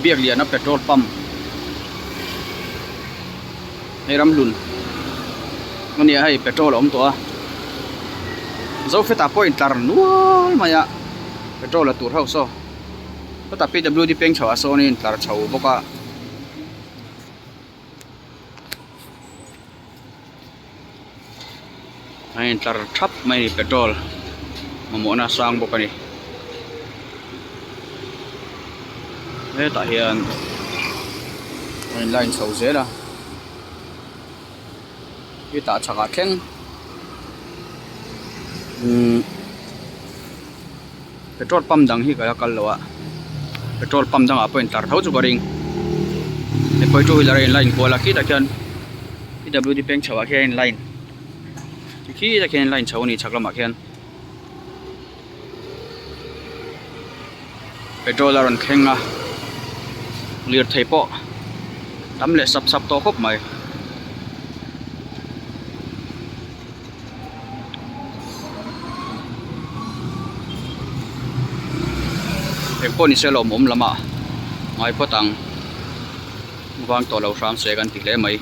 Biakliana petrol pump hei ramhlun a nia hei petrol a awm tawh a zofetah pawh intlar nual mai a petrol la tur ho saw chutah p w d peng chho ah sawn a intlar chho bawk a. A intlar thap mai a ni petrol mamawhna a sang bawk a ni hetah hian a in line chho zel a hetah chhakah thleng umm petrol pump dang hi ka la kal lo a petrol pump dangah pawh intlar tho chu ka ring hei pawh hi two wheeler a in line kual a khitah khian p w d peng chho ah khian a in line khitah khian a in line chho a ni chhak lamah khian petrol a rawn thleng a lirthei pawh tam leh sap sap tawh khawp mai. Engpawh ni se lawmawm lamah ngai phawt ang vang tawh lo hram se kan ti hle mai.